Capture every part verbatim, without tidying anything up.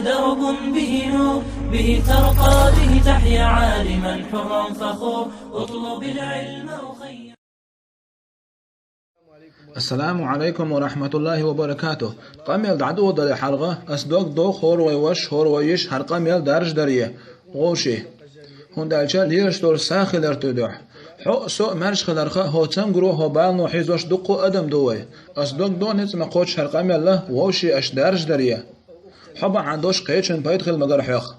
درب به نور، به ترقى، به تحيا عالما حرا فخور. اطلب العلم أخي. Ассаламу Ӏалайкум ва рахьматуллахӀи ва баракатух. Къамел дӀадоладале хьалха, ас дог доху хӀора вай ваша, хӀора вай йиша хӀара къамел даржадарий, вовший. ХӀунда аьлча лелаш долу сагӀа хилар тӀедуьхьа. Хьо а, со а маьрша хиларха, хӀо цамгаро, хӀо балано хьийзош дуккха а адам ду вай. Ас дог до ницкъ ма кхоччу хӀара къамел, вовший, аша даржадарий. Хьо бахьана долуш кхечун пайда хила магара хьох.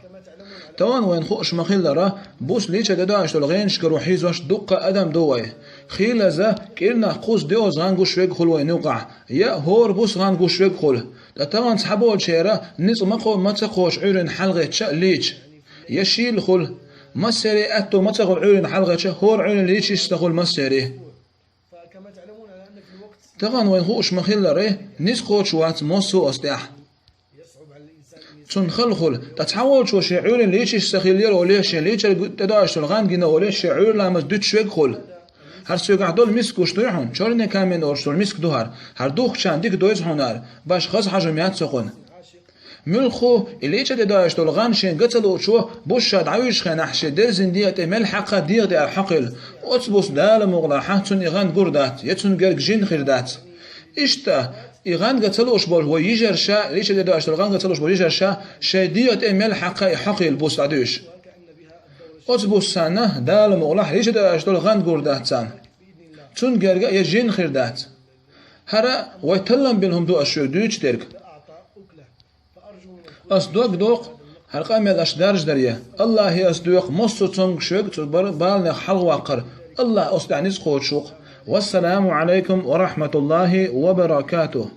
Тахана вайна хууш ма-хиллара, буса лийча де доуьйтуш долу гӀенашкаро хьийзош дуккха а адам ду вай. Хийлаза, кӀирнах кхузза доьаза гӀан гуш верг хуьлу вайна юкъахь, я хӀора буса гӀан гуш верг хуьлу. Ткъа тахана цхьаболчеран ницкъ ма кхо-, ма ца кхочу Ӏуьйранна хьалагӀеттача а лийча, я шийла хуьлу. Массеран а аьтто ма ца хуьлу Ӏуьйранна хьалагӀеттача, хӀора Ӏуьйранна лийча йиш ца хуьлу массеран. Тахана вайна хууш ма-хиллара, ницкъ кхочуш вац массо а оцу тӀехь. Цунна хала хуьлу, ткъа цхьаволчо шен Ӏуьйранна лийча йиш ца хиллера олий, шен лийчар гу-, тӀедоуьйтуш долу гӀан гина олий, шен Ӏуьйра ламаз дуьтуш верг хуьлу. ХӀара соьгахь долу мискаш дуй хьуна, чёрный камень олуш долу миска ду хӀара, хӀара духкучарна дика дойзу хьуна хӀара, башха хаза хьожам яц цу кхунна. Муьлхха и лийча тӀедоуьйтуш долу гӀан шен ган ца луучо, буса ша дӀавуьжучу хенахь, шен дерзина дегӀа тӀе мел хьакха дегӀа тӀе ара хьокхийла, оцу буса Дала мукъалахь цунна и гӀан гур дац, я цунна герга жин хир дац. Иштта, и гӀан ган ца лууш болу вай йижарша, лийча тӀедоуьйтуш долу гӀан ган ца лууш болу йижарша, шайн дегӀа тӀе мел хьакха и хьокхийла буса дӀадуьйш. Оцу бусана Дала мукъалахь лийча тӀедоуьйтуш долу гӀан гур дац царна. Цунна герга я жин хир дац. ХӀара вай таллам бина хӀума ду ас шуьга дуьйцуш дерг. Ас дог доху, хӀара къамел аша даржадарий. АллахӀе ас доьху массо а цомгуш верг цу бар-, баланех хьалхаваккхар. АллахӀ оцу тӀехь ницкъ кхочуш ву-кх. Вассаламу Ӏалайкум ва рахьматуллахӀи ва баракатух.